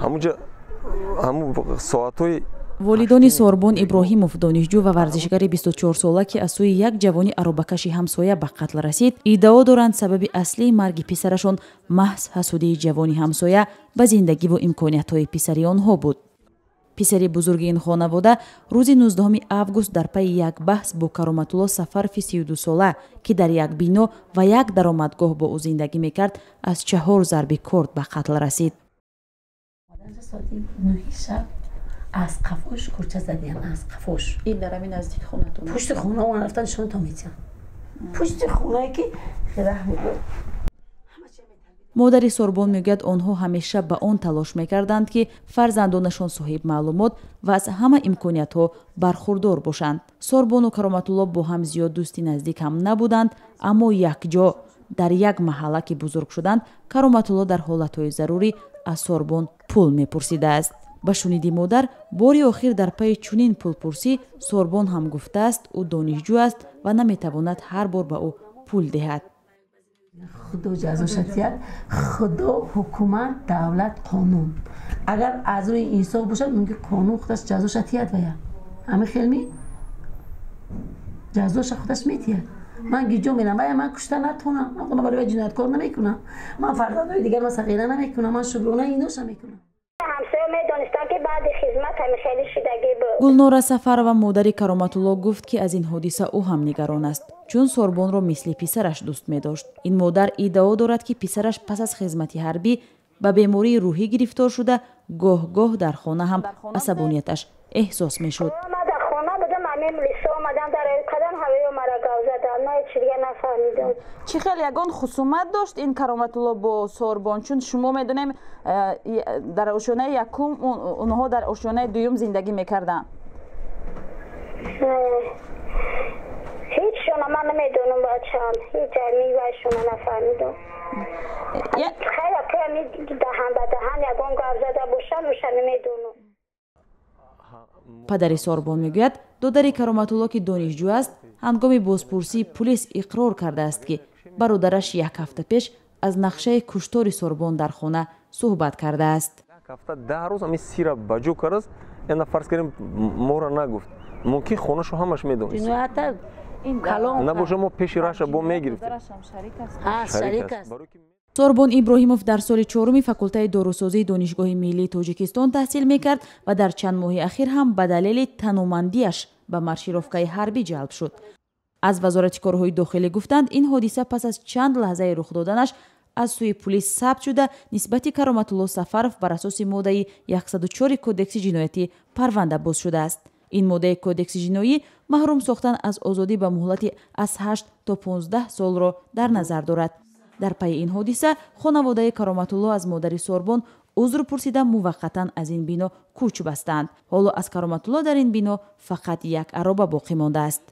Ҳамунҷа ҳамун соатҳои. Волидони Сорбон Иброҳимов, донишҷӯ ва варзишгари 24-сола, ки аз сӯи як ҷавони аробакаши ҳамсоя ба қатл расид, иддао доранд, сабаби аслии марги писарашон маҳз ҳасудии ҷавони ҳамсоя ба зиндагиву имкониятҳои писари онҳо буд. Писари бузурги ин хонавода рӯзи 19 август дар пайи як баҳс бо Кароматулло Сафарови 32-сола, ки дар як бино ва як даромадгоҳ бо ӯ зиндагӣ мекард, аз чаҳор зарби корд ба қатл расид. Аз қафош курча задиям, аз қафош. Ин дар ҳамин наздики хонатон? Пушти хона он рафтан нишонтон метиҳам, пушти хонае ки раҳ мебуд. Модари Сорбон мегӯяд, онҳо ҳамеша ба он талош мекарданд, ки фарзандонашон соҳиб маълумот ва аз ҳама имкониятҳо бархурдор бошанд. Сорбону Кароматулло бо ҳам зиёд дӯсти наздик ҳам набуданд, аммо якҷо дар як маҳалла ки бузург шуданд, Кароматулло дар ҳолатҳои зарурӣ аз Сорбон пул мепурсидааст. Ба шуниди модар, бори охир дар пайи чунин пулпурсӣ Сорбон ҳам гуфтааст, ӯ донишҷӯ аст ва наметавонад ҳар бор ба ӯ пул диҳад. Худо ҷазоша диҳад. Худо, ҳукумат, давлат, қонун, агар аз рӯи инсоф бошад, мумкин қонун худаш ҷазоша диҳад. Вая ҳамин хелми ҷазоша худаш метиҳад. Ман гиҷо мерам? Вая ман кушта натонам. Ман худам барои ҷинояткор намекунам. Ман фарзандои дигар ман сағира намекунам. Ман шукрона иноша мекунам. Ҳамсоя медонистам, ки баъди хизмат ҳами хеле шидагӣ буд. Гулнора Сафарова, модари Кароматулло, гуфт, ки аз ин ҳодиса ӯ ҳам нигарон аст, чун Сорбонро мисли писараш дӯст медошт. Ин модар иддао дорад, ки писараш пас аз хизмати ҳарбӣ ба бемории рӯҳӣ гирифтор шуда, гоҳ-гоҳ дар хона ҳам асабонияташ эҳсос мешуд. Ман дар хона будам, ҳамин милиса омадан, дар кадам ҳавоё мара гав задан. Ман ҳеч дига нафаҳмидам. Чӣ хел, ягон хусумат дошт ин Кароматулло бо Сорбон? Чун шумо медонем, дар ошёнаи якум, онҳо дар ошёнаи дуюм зиндагӣ мекарданд. Ҳечшона ман намедонам, бачам, ҳеҷ вайшона нафаҳмидам. Хайр, ами даҳан ба даҳан ягон гап зада бошам, уша намедонам. Падари Сорбон мегӯяд, додари Кароматулло, ки донишҷӯ аст, ҳангоми бозпурсии пулис иқрор кардааст, ки бародараш як ҳафта пеш аз нақшаи куштори Сорбон дар хона суҳбат кардааст. Як ҳафта 10 рӯз ҳамин сира ба ҷо кардааст. Яна фарз кардем, моро нагуфт, мумкин хонашо ҳамаш медонист. Ҷиноята калон. Набоша, мо пеши раша бо мегирифтем. Шарик аст. Сорбон Иброҳимов дар соли чоруми факултаи дорусозии Донишгоҳи миллии Тоҷикистон таҳсил мекард ва дар чанд моҳи ахир ҳам ба далели таномандиаш ба маршировкаи ҳарбӣ ҷалб шуд. Аз Вазорати корҳои дохилӣ гуфтанд, ин ҳодиса пас аз чанд лаҳзаи рух доданаш аз сӯи пулис сабт шуда, нисбати Кароматулло Сафаров бар асоси моддаи 104 Кодекси ҷиноятӣ парванда боз шудааст. Ин моддаи Кодекси ҷиноӣ маҳрум сохтан аз озодӣ ба муҳлати аз 8 то 15 солро дар назар дорад. Дар пайи ин ҳодиса хонаводаи Кароматулло аз модари Сорбон узр пурсида, муваққатан аз ин бино кӯч бастанд. Ҳоло аз Кароматулло дар ин бино фақат як ароба боқӣ мондааст.